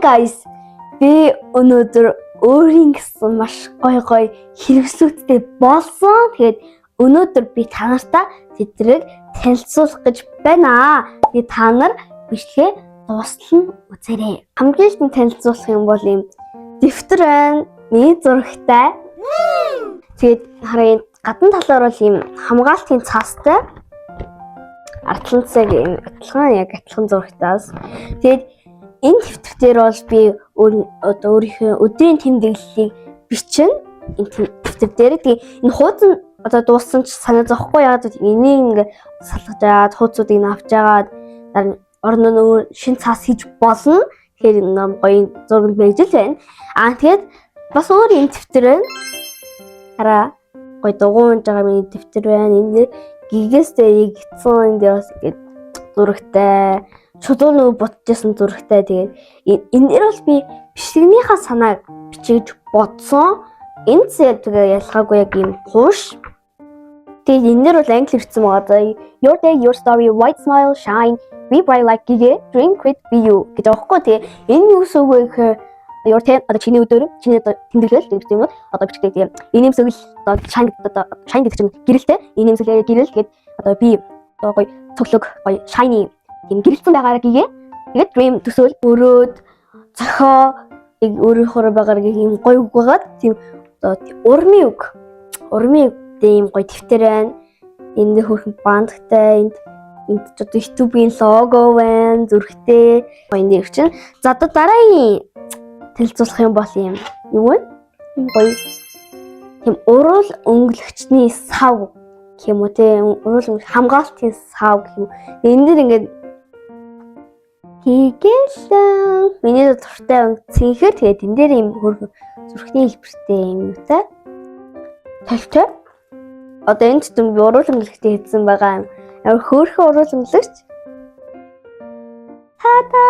Guys. Би өнөөдөр өөрийн гэсэн маш гоё гоё хэрэгслүүдтэй болсон. Тэгээд өнөөдөр би та нартай тэдрэг танилцуулах гэж байна. Тэгээд та нар бичлэгээ дуустал нь үзээрэй. Хамгийн ихний танилцуулах юм бол ийм дэвтэр байна. Миний зурагтай. Тэгээд харин гадна талаар бол ийм хамгаалтын цаастай. Артлан цаг ийм адилхан, яг адилхан зурагтаас. Тэгээд энэ дэвтэр дээр бол би өөр одоо өөрийнхөө өдрийн тэмдэглэлийг бичин энэ дэвтэр дээр. Тэгээ энэ хуудас нь одоо дууссан ч санаа зовхгүй, яагаад гэвэл энийг ингээ салгаж аваад хуудсуудыг нь авч агаад дараа нь орно нь өөр шин цаас хийж болно. Тэгэхээр энэ ном гоё зураг байж л байна. Аа, тэгээд бас өөр юм дэвтэр байна. Хараа, гоё дугуй унж байгаа миний дэвтэр байна. Энэ дээр гигэстэй игдсэн, энэ дээр бас ингээд зурагтай чулуу нөө ботжсэн зурагтай. Тэгээд энэ дээр бол би бичлэгнийхаа санааг бичиж бодсон. Энэ зэ тэгээ ялгаагүй яг ийм хууш. Тэгээд энэ дээр бол англи бичсэн байгаа. За, "Your day, your story, white smile, shine, be bright like Gige, dream, create, be you" гэж байгаа байхгүй. Тэгээ энэ юу гэсэн үг вэ гэхээр your day, одоо чиний өдөр, чиний одоо тэмдэглэл гэдэг юм уу, одоо бичдэг. Тэгээ инээмсэглэл, одоо shine, одоо shine гэдэг чинь гэрэлтэй, инээмсэглэл, гэрэл. Тэгээд одоо би одоо гоё цоглог, гоё shiny тийм гэрэлтсэн байгаараа Гигэ. Тэгээд dream, төсөөл, өрөөд зохио, яг өөрийнхөө байгаараа гэх юм гоё үг байгаад тийм одоо урмын үг. Урмын үгтэй ийм гоё дэвтэр байна. Энд хөөрхөн бандтай, энд ч одоо YouTube-ийн лого байна, зүрхтэй. Гоё нэр чинь. За, одоо дараагийн танилцуулах юм бол ийм юу вэ? Ийм гоё тийм уруул өнгөлөгчний сав гэх юм уу те, уруул хамгаалтын сав гэх юм. Энэ дэр ингээд Гигэлэн миний дуртай өнгө цэнхэр, тэгээд энэ дээр ийм хөөрхөн зүрхний хэлбэртэй юм юутай толтой. Одоо энэ тутам би уруул өнгөлөгтэй хийсэн байгаа юм. Амар хөөрхөн уруул өнгөлөгч. Та-да!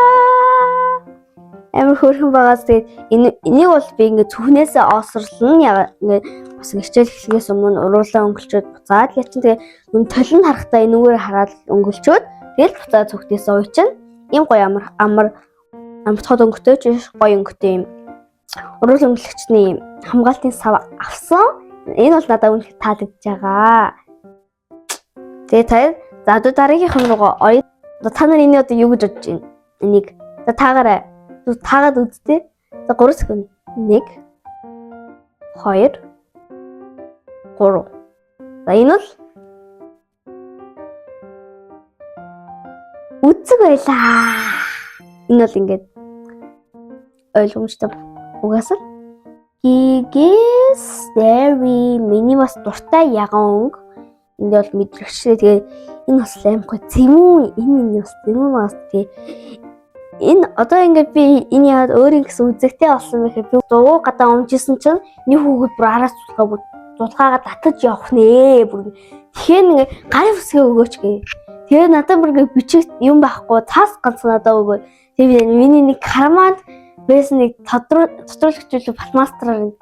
Амар хөөрхөн байгаас тэгээд энийг бол би ингээд зүхнээсээ оосрлно. Яг ингээд бас хичээл эхлэхээс өмнө уруулаа өнгөлчөөд буцаад ячин, тэгээд нүн толинд харахтаа энүүгээр хараад өнгөлчөөд тэгэл буцаад зүхтээсээ уйчин. Ийм гоё амар амар амар тод өнгөтэй ч гоё өнгөтэй юм уруул өнгөлөгчний хамгаалтын сав авсан. Энэ бол надад үнэхээр таалагдж байгаа. Тэгээ та, за, одоо дараагийнх нь руугаа оръё. Одоо та нар энийг одоо юу гэж бодож байна? Энийг за таагаарай. Таагаад үзтээ. За, 3 секунд. 1 2 3. За, энэ бол үзэг байлаа. Энэ бол ингээд ойлгомжтой угаасаа. Гигээс Starry миний бас дуртай яган өнгө. Энд бол мэдрэгчтэй. Тэгээ энэ бас аим гоё зэвүүн, энэ бас зэвүүн бас. Тэгээ энэ одоо ингээд би энэ яагаад өөрийн гэсэн үзэгтэй болсон бэ гэхээр би дугуй гадаа өмжсэн чинь нэг хүүхэд бүр араас зулгаа, бүр зулгаагаа татаж явах нэ бүр. Тэгэхээр ингээ гарын үсгээ өгөөч гэ. Тэгээ надад бүр ингээ бичих юм байхгүй, цаас ганц надад өгөө. Тэгээ миний нэг карманд байсан нэг тодруулагч фломастераар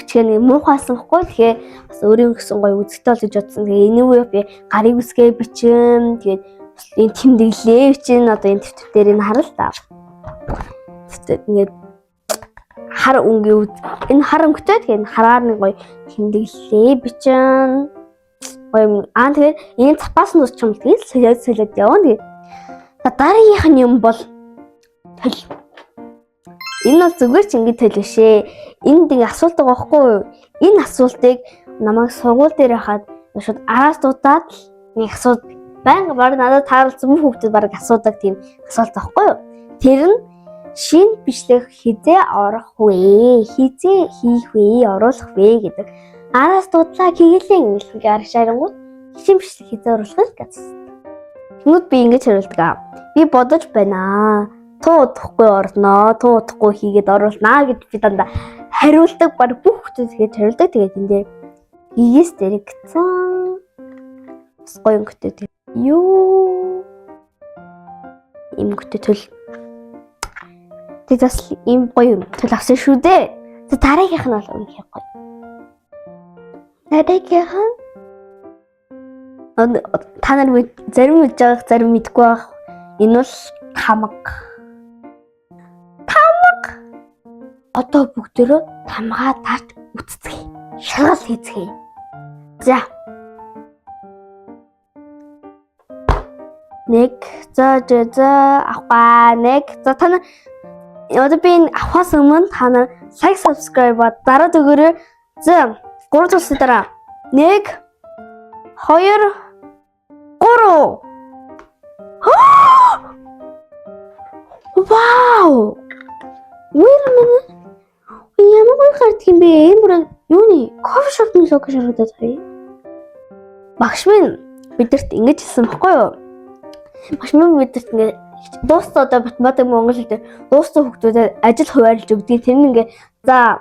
бичгээ нэг муухайсан байхгүй. Тэгэхээр бас өөрийн гэсэн гоё үзэгтэй бол гэж бодсон. Тэгээ энэгүй би гарыг үсгээ бичин. Тэгээд бас энэ тэмдэглээ бичин. Одоо энэ дэвтэр дээр энэ харал та. Дэвтэр ингээд хар өнгийн, энэ хар өнгөтэй, тэгээд хараар нэг гоё тэмдэглээ бичин. Гоё юм. Аа, тэгээд энэ цапаас нь усч юм, тэгээд солиод солиод явна. Тэгээд дараагийнх нь юм бол тол. Энэ бол зүгээр ч ингэ төл биш ээ. Энд ингэ асуулт байгаа байхгүй юу? Энэ асуултыг намайг сургууль дээр хахад шууд араас дуудаад л нэг асууд байнга баг надад тааралцсан бүх хүүхдүүд баг асуудаг тийм асуулт байхгүй юу? Тэр нь шинэ бичлэг хизээ орох вэ? Хизээ хийх вэ? Оруулах вэ гэдэг. Араас дуудлаа кигэлээ ингээл аршаарангууд шинэ бичлэг хизээ оруулах вэ гэж асуусан. Тэнгүүд би ингэж хариулдаг. Би бодож байна. Тун удахгүй орноо, тун удахгүй хийгээд оруулнаа гэж би дандаа хариулдаг. Баг бүх хүмүүс ингэж хариулдаг. Тэгээд энэ дээр гигээс дээр гисэн. Бас гоё өнгөтэй тийм. Юу? Ийм өнгөтэй төл. Тэгээд бас ийм гоё юм төл авсан шүү дээ. Тэгээд дараагийнх нь бол үнэхээр гоё. Дараагийнх нь та нар зарим мэдж байгаах, зарим мэдгүй байх. Энэ бол тамга. Тамга! Одоо бүгдөө тамгаа дарж үтцгээе. Шалгалт хийцгээе. За. 1 за за авахгүй 1 за та нар одоо би энэ авахаас өмнө та нар like subscribe ба дараад өгөөрэй. За 3 тулсны дараа 1 2 3. Вау! Wait a minute. Ямар гоё гардаг юм бэ? Энэ бүр юуны coffee shop-ны лого шаргадаад байгаа юм. Багш минь бидэрт ингэж хэлсэн баггүй юу? Багш минь бидэрт ингэ дуустал одоо математик монгол хэл дээр дуустал хүүхдүүдэд ажил хуваарлж өгдөг. Тэр нь ингээ за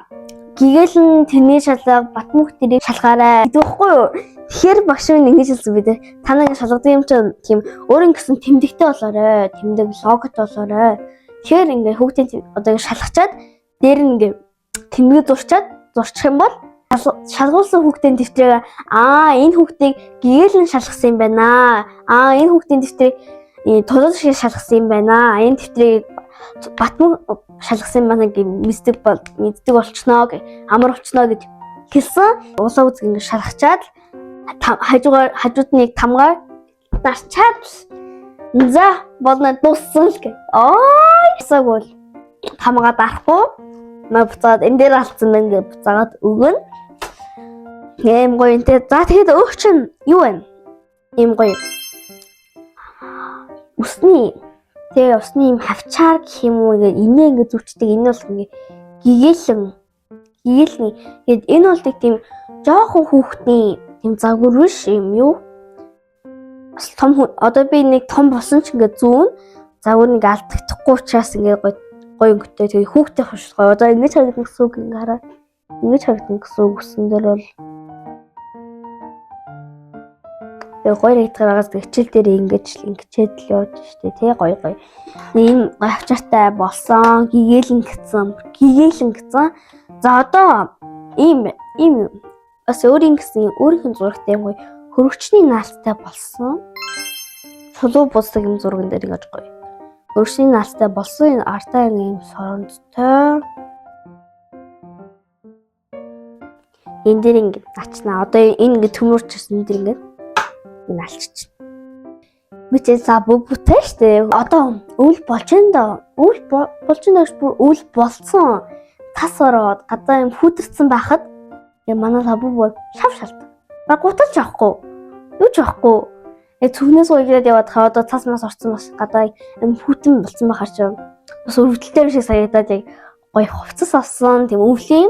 гэгээлэн тэрний шалга Батмөнх тэрийг шалгаарай гэдэг баггүй юу? Тэгэхээр багш минь ингэж хэлсэн бид. Та нар ингэ шалгадаг юм чинь тийм өөрийн гэсэн тэмдэгтэй болоорой. Тэмдэг логот болоорой. Тэгэхээр ингээ хүүхдийн одоо ингэ шалгачаад дээр нь ингээ тэмдэг зурчаад зурчих юм бол шалгуулсан хүүхдийн дэвтрийг аа энэ хүүхдийг гэгээлэн шалгасан юм байна. Аа энэ хүүхдийн дэвтрийг тулал шиг шалгасан юм байна. Энэ дэвтрийг Батмөн шалгасан юм байна гэж мэддэг бол мэддэг болчихноо гэх амар болчихноо гэж хэлсэн. Улаан үзэг ингэ шалгачаад хажуугаар хажууд нь тамгаар дарчаад за болно дууссан л гэ. Ой саг бол тамгаа дарахгүй маа буцаад энэ дээр алдсан байна гэж буцаагаад өгнө. Ийм гоё юм те. За тэгэхэд өөх чинь юу вэ? Ийм гоё. Усны тэгээ усны ийм хавчаар гэх юм уу ингээд инээ ингээд зүвчдэг. Энэ бол ингээд гэгээлэн гэгээлний. Тэгээд энэ бол нэг тийм жоохон хүүхдийн тийм загвар биш юм юу? Бас том одоо би нэг том болсон ч ингээд зүүн загвар нэг алдагдахгүй учраас ингээд гоё гоё өнгөтэй. Тэгээ хүүхдийн хувьд гоё. Одоо ингэж харагдана гэсэн үг ингээ хараа. Ингэж харагдана гэсэн үг үсэн дээр бол тэгээ гоё харагдахаар байгаас хичээл дээр ингэж ингэчээд л явж штэ тий гоё гоё. Ийм гоё авчаартай болсон, гэгээлэн гэсэн, гэгээлэн гэсэн. За одоо ийм ийм бас өөрийн гэсэн өөрийнх нь зурагтай юм гоё хөрөгчний наалцтай болсон. Чулуу бусдаг юм зурган дээр ингэж гоё. Хөрөгчний наалцтай болсон энэ артаа юм соронцтой. Энэ дээр ингэ начнаа. Одоо энэ ингэ төмөрчсөн энэ дээр ингэ энэ алччих. Мэдээ за бүтэй штэ. Одоо үл болж энэ доо. Үл болж энэ гэж бүр үл болцсон. Тас ороод гадаа юм хүдэрсэн байхад тэгээ манай лабу бол шав шалт. Баг гуталж авахгүй. Юу ч авахгүй. Яг цүнхнээс уйгаад яваад хаа одоо цас мас орсон бас гадаа юм хүтэн болцсон байхаар чи бас өрөвдөлтэй юм шиг санагдаад яг гоё хувцас авсан. Тийм өвлийн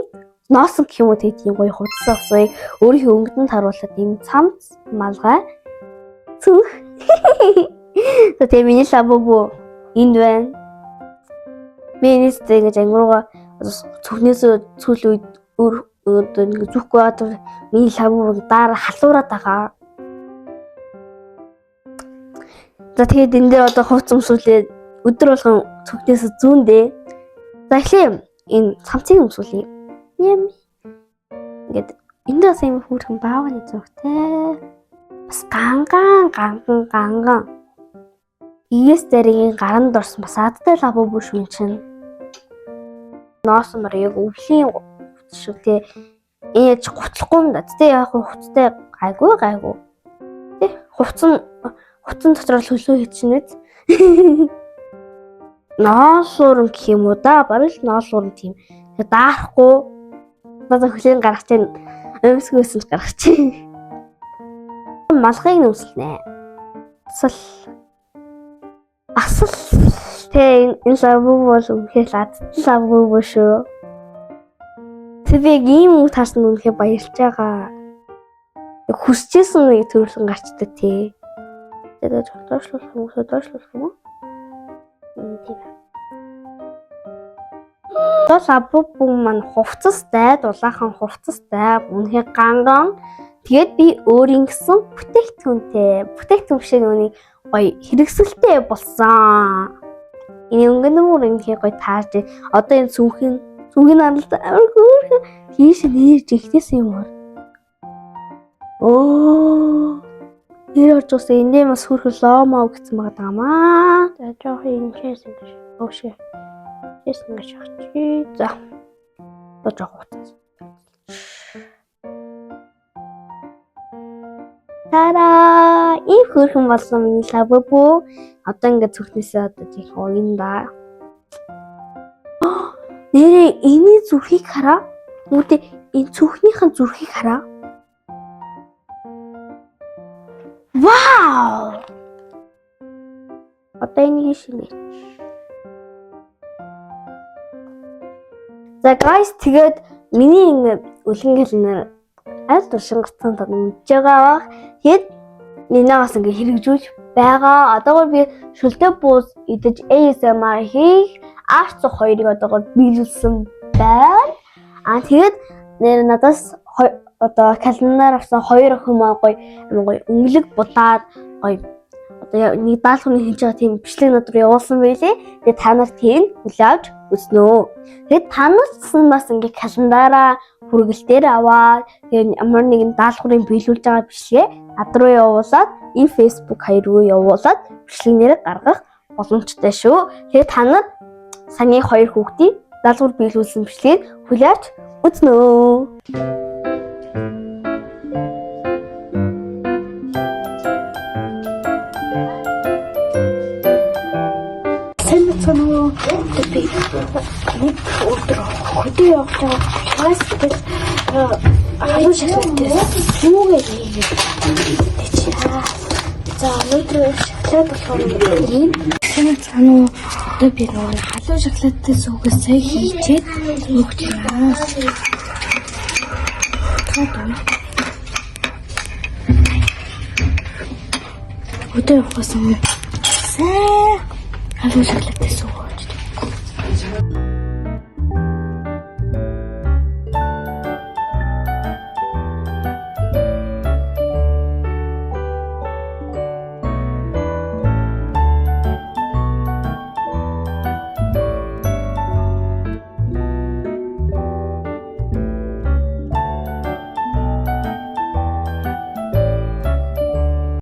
носон гэх юм уу тэгээ тийм гоё хувцас авсан. Яг өөрийнхөө өнгөд нь таруулаад тийм цамц малгай цүнх. За тэгээ миний лабубу энд байна. Би энэстэй ингэж ангирууга цүнхнээс цүл үед өөр одоо ингэ зүхгүй байгаа миний лабубу дараа халуураад байгаа. За тэгээд энэ дээр одоо хувц өмсүүлээ өдөр болгон цүнхнээс зүүндээ. За эхлэе энэ цамцыг өмсүүлье. Юм. Ингээд энд бас юм хүүхэн баавганы зурагтай. Бас ганган ганган ганган. Игээс зэргийн гаранд орсон бас адтай лабубу шүү чинь. Ноосмор яг өвлийн хувцас шүү те. Ээж гутлахгүй юм да. Гэтэ яг хувцастай гайгүй гайгүй. Тэ хувцсан хувцсан дотор л хөлөө хийчихнэ биз. Ноосуурн гэх юм уу да. Бараг л ноосуурн тийм. Тэгээ даарахгүй. Одоо хөлөө гаргах чинь өмсгөөсөн ч гаргах чинь. Малгайг нөмсөлнэ. Асал. Асал тэ энэ лаву бол үнэхээр ладсан лаву шүү. Тэр би яг ийм үг таарсан үнэхээр баярлж байгаа. Яг хүсэжсэн нэг төрөлхөн гарчдаг тий. Тэгээд доошлуулах юм уу? Доошлуулах юм уу? Тийм. Одоо лабубу маань хувцастай, дулаахан хувцастай, үнэхээр ганган. Тэгээд би өөрийн гэсэн бүтээгдэхүүнтэй, бүтээгдэхүүн шиг нүг гоё хэрэгсэлтэй болсон. Энэ өнгөн мөр үнэхээр гоё таарж. Одоо энэ цүнхэн цүнхэн амлалт амар хөөрхөн тийш нэр жигтэйсэн юм уу? Оо. Нэр орж усан энэ бас хөөрхөн лоомоо гэсэн байгаа даа. За жоохон энэ чээс ингэж өшөө. Чээс ингэж авчи. За. Одоо жоох утас. Тара! Ийм хөөрхөн болсон миний лабубу. Одоо ингээд зүрхнээсээ одоо жих уян да. Нэрээ энэ зүрхийг хараа. Нүдэ энэ зүрхнийхэн зүрхийг хараа. Вау! Одоо энийг шингээч. За guys, тэгээд миний ингэ үлгэн календар аль тушин гацсан тань мэдж байгаа бах. Тэгээд нинагаас ингэ хэрэгжүүлж байгаа. Одоогор би шүлтэй буус идэж ASMR хийх арц хоёрыг одоогор биелүүлсэн байна. Аа, тэгээд нэр надаас одоо календар авсан хоёр охин маа гоё амар гоё өнгөлөг будаад гоё одоо нэг даалгаврын хийж байгаа тийм бичлэг над руу явуулсан байлээ. Тэгээд та нар тийм хүлээ авч үзнэ. Тэгээд та нар ч гэсэн бас ингээ календараа хүргэлтээр аваад, тэгээд ямар нэгэн даалгаврын биелүүлж байгаа бичлэгээ над руу явуулаад, энэ Facebook хаяг руу явуулаад бичлэг нэрээ гаргах боломжтой шүү. Тэгээд та нар саний хоёр хүүхдийн даалгавар биелүүлсэн бичлэгийг хүлээ авч үзнэ. Сайн бацгаана уу? Одоо би нэг өдөр хөдөө явж байгаа учраас тэгэл халуун шоколадтай сүүгээ хийгээд чи. За, өнөөдөр шоколад болохоор ийм. Сайн бацгаана уу? Одоо би нөгөө халуун шоколадтай сүүгээ сая хийчээд өгч байна. Та дүү. Өдөө явахаас өмнө сайн халуун шоколадтай сүү.